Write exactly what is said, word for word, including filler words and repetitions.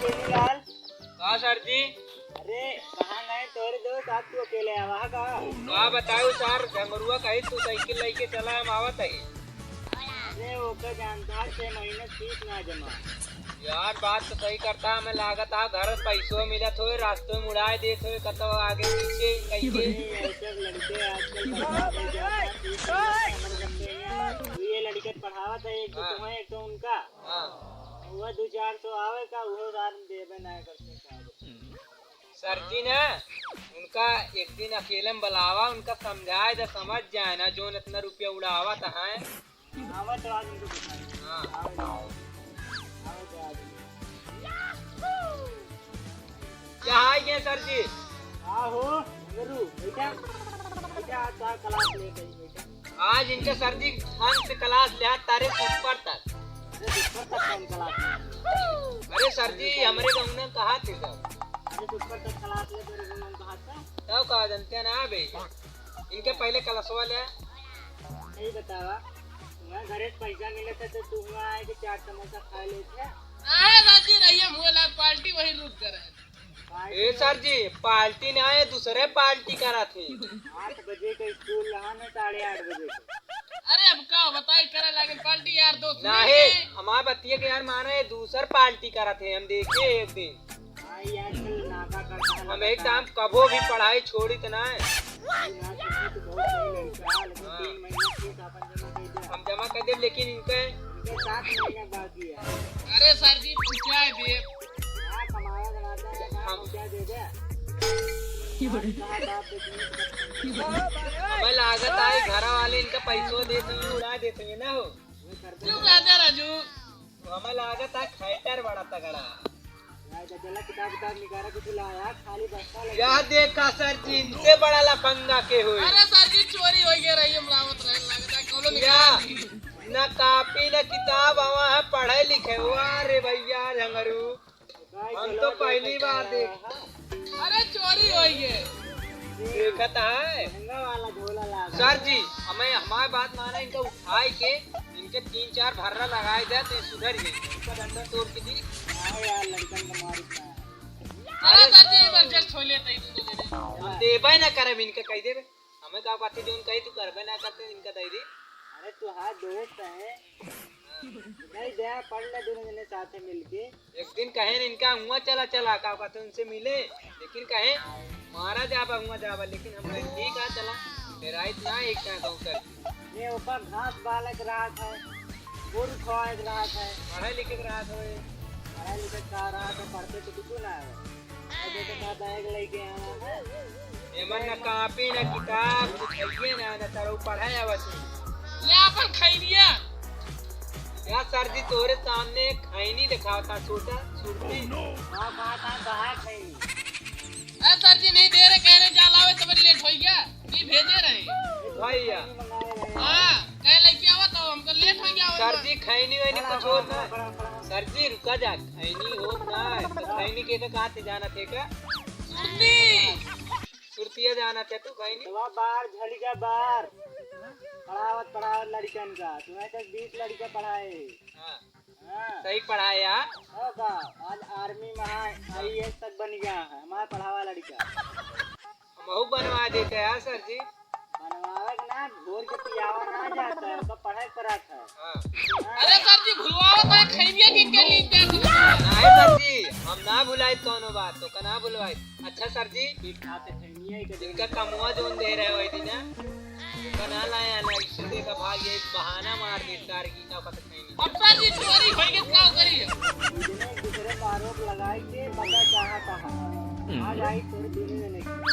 केनीलाल। का सर जी? अरे, कहाँ गए तोरे दोस्त? आज तू अकेले आवा है का? का बताऊ सर, झंगरुआ कही तू साइकिल लइके चला, हम आवत ही। अरे, ओके जानता है, छह महीने फीस ना जमा। यार, बात तो सही करता, हमें लागत है घर पैसो मिलत होए, रास्तों में उड़ाए देत होए, कतो आगे पीछे कहीं के। ये सब लड़के आजकल बर्बाद हो जाता है, फीस नहीं जमा करते हैं। ये लड़के पढ़ावत है, एक तो हाँ। तुम्हें, एक तो उनका। हाँ। वह दो चार सौ आवे का, वो रात में देबे ना करते का। सर जी ना, उनका एक दिन अकेले में बुलावा, उनका समझाए दे, समझ जाए ना, जोन इतना रुपया उड़ावत है। आवा तो आज उनको बताइए। हाँ। आवा तो आज। आवा तो आज। क्या हाल है सर जी? हाँ हो, गुरु, बैठा। बैठा, आज का क्लास ले गई, बैठा। आज इनके सर जी ढंग से क्लास लिहा तारे ऊपर तक। अरे ऊपर तक कौन क्लास? अरे सर जी, हमरे गाँव में कहा थे सब। अरे ऊपर तक क्लास ले तेरे गाँव में कहा था? तब का जनते ना बे। इनके पहले क्लासवा ले। सही बतावा, तुम्हारे घरे से पैसा मिले थे तो तू हुआ आए कि चार समोसा खा लेते। अरे सर जी, रहिए मुँह लाग पार्टी वही रुक कर है। ए सर जी, पार्टी ना है, दूसरे पार्टी करा थे। आठ बजे का स्कूल रहा ना, साढ़े आठ बजे का। अरे अब का बताई, करे लागे पार्टी यार दोस्त नहीं, मिलके। हमार बतिया के यार माना है, दूसर पार्टी करा थे, हम देखे एक दिन। हाँ, ये आजकल नाका करता है हम एक लगातार। टाइम कभो भी पढ़ाई छोड़ी तो ना है। ये ना छोड़ी तो बहुत सही लड़का है, लेकिन हाँ। तीन महीने फीस अपन जमा कर दे। हम जमा कर दे, लेकिन इनके इनके सात महीने बाकी है। अरे सर जी, पहुँचा दे। हाँ, कमाया धमाया है, कहाँ हम पहुँचा दे दे? हमें लागत है, घर वाले इनका पैसो देत होंगे, उड़ा देत होंगे ना हो। चुप रह जा राजू। हमें लागत है, खैटर बड़ा तगड़ा। चला, किताब, किताब निकाला, कुछ लाया, खाली बस्ता लगा। या देखा सर जी, इनसे बड़ा लफंगा के होई। अरे सर जी, चोरी हो गया रही, हम लावत रहे, लागत है, कौनो या, निकाल दी। ना कापी, ना किताब, आवा है पढ़े लिखे। वाह रे भैया, झंगरू। हम तो पहली बार देख। अरे चोरी होई है। देखत है। महंगा वाला झोला लागा। सर जी, हमें, हमारी बात माना, इनका उठाए के, इनके तीन चार भर्रा लगाए दे तो ये सुधर गई। इनका डंडा तोड़ के दी। हाँ यार, लड़कन का मार इतना है। अरे सर जी, एक बार adjust हो लेते ही तुमको दे दे। हम देबे ना करब, इनका कह देबे। हमें का बात है, जो उनका ही तू करबे ना करते, इनका दे दे। अरे तू हाँ दोस्त है। नहीं दे, पढ़ ले दोनों जने साथे मिलके। एक दिन कहे न इनका हुआ चला चला, का कहते उनसे मिले, लेकिन कहे मारा जाबा, हुआ जाबा, लेकिन हम कहे ठीक है चला, फिर आई ना एक ना कहूँ कर। ये ऊपर घास बालक रहा था, गोरू खवाए रहा था। पढ़े लिखे के रहा था। पढ़े लिखे का रहा था, पढ़ते तो कुछ ना है। अबे तो का बैग लेके आवा है। एमन न कापी, न किताब, कुछ हइये ना, न तरौ पढ़े आवत है। ले आपन खैनिया। या सर जी, तोरे सामने खैनी दिखावता, सोचा, सुरती। हाँ, बात है, बाहर खैनी। ए सर जी, नहीं दे रहे, कह रहे, जा लावे, तब लेट हो गया। नहीं भेजे रहे। भैया। हाँ, कहे लेके आवा तो हमको लेट हो गया। सर जी, खैनी वैनी कुछ होत ना। सर जी, रुका जा, खैनी होत ना। तो खैनी के का कहा थे जाना थे का? सुरती। सुरतिया जाना थे तू खैनी? तो बाहर झड़ी का बाहर। पढ़ावत, पढ़ावत लड़कन का। तुम्हें तो बीस लड़का पढ़ाए। हाँ। हाँ। सही पढ़ाया। हो का? आज आर्मी में है, आईएएस तक बन गया है, हमारा पढ़ावा लड़का। हमहू बनवा देते हैं सर जी। बनवावे के ना, घोर के पियावा ना जाता है, ओका पढ़े के पड़त है। हाँ। हाँ। अरे सर जी, भुलवावत है, खैनिया किन के लिए क्या? नहीं सर जी, हम ना भुलाइत कौनो बात, तो का ना भुलवाइत। अच्छा सर जी, ठीक ठाक है, खैनिया ही के इनका कमुआ जोन दे रहे हो इतना, तो का ना लाया ना, इससे देखा भाग ये बहाना मार दे सार की, का पता अब सर जी चोरी होई के का करी? दूसरे का आरोप लगाई के बदला चाहता है। आज आई तोरे दोनों जने की।